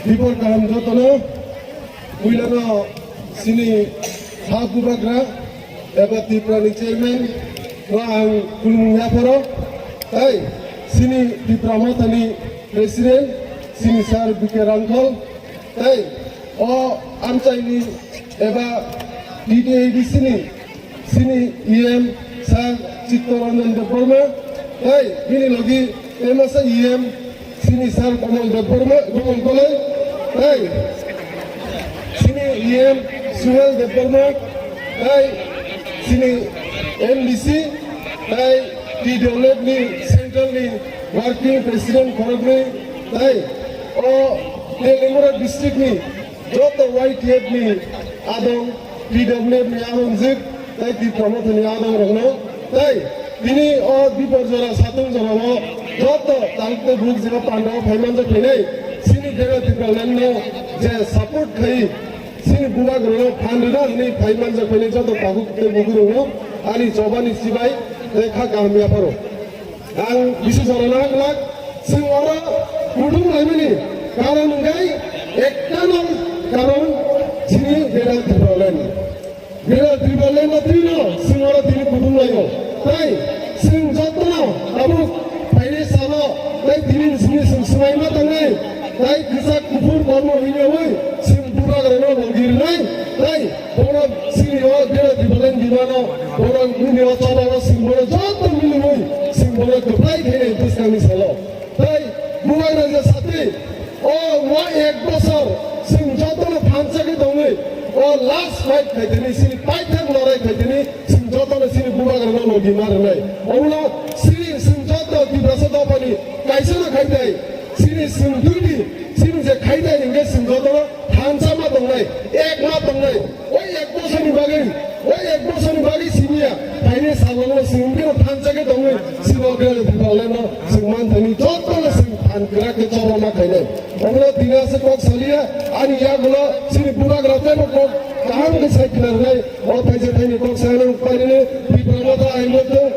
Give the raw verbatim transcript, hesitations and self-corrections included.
Dipor kaham jotono, puilano sini ha bubagra eba Tripura ni chairman no ang khulumung yapharo, tai sini Tipra Motha ni president sini sir B K Rangkhol, tai o amchai ni eba T T A D C ni sini E M sir Chittaranjan Debbarma, tai bini logi emasa E M sini sir Kamal Debbarma, Kamal Koloi, tai sini E M Suhel Debbarma, tai sini M D C, tai T W F ni central ni working president khoroknwi, tai o Telemura district ni joto Y T F ni adong, T W F ni adong jik, tai Tipra Motha ni adong rokno, tai tini o dipor jora, satung jora o joto taluk tei buk jeba panda o phai manjak phainai, sini Greater Tipraland no je support khai, sini bubagra no phan rwna hwnwi phai manjak phainai joto taluk tei buk rokno ani chobani sibai tei kha kaham yapharo. Ang bisi jorana glak, chwng oro kuthum laimani karon hwnkhe ekta no karon chini Greater Tipraland. Greater Tipraland no twi no chwng oro tini kuthum laio. Tai chwng jotono tabuk phainai salo tai tini chini chwng swmaima tangnai. Tai kwchak kuphur kormo hwnyawi chwng bubagrano logi rwnai, tai bono chini o Greater Tipraland bimano, bono nini o chobao chwng bono joto miliwi chwng bono kwplai khainai bwskangni salo. Tai bubagra je sati o, o ek bosor chwng jotono thansa khe tongwi o last fight khaitini, chini paithak lorai khaitini, chwng jotono chini bubagrano logi ma rwnai. Omo chini chwng joto Tiprasa dophani kaisano khaitai. Chini chwng duty, chini je khaidai hwnkhe chwng jotono thansa ma tongnai, ek ma tongnai. O ek bosorni bagwi, o ek bosorni bagwi siniya, phainai salongo chwng hwnkhe thansa khe tongwi, chini o Greater Tipralandno chwng manthani jotono chwng phan kwrak khe chobama khainai. Omo tini aswk kok saliya, ani yagulo chini bubagra teibo kok kaham khe sai khna rwnai. O thaisa thaini kok sai nang painani Tipra Motha aimotong.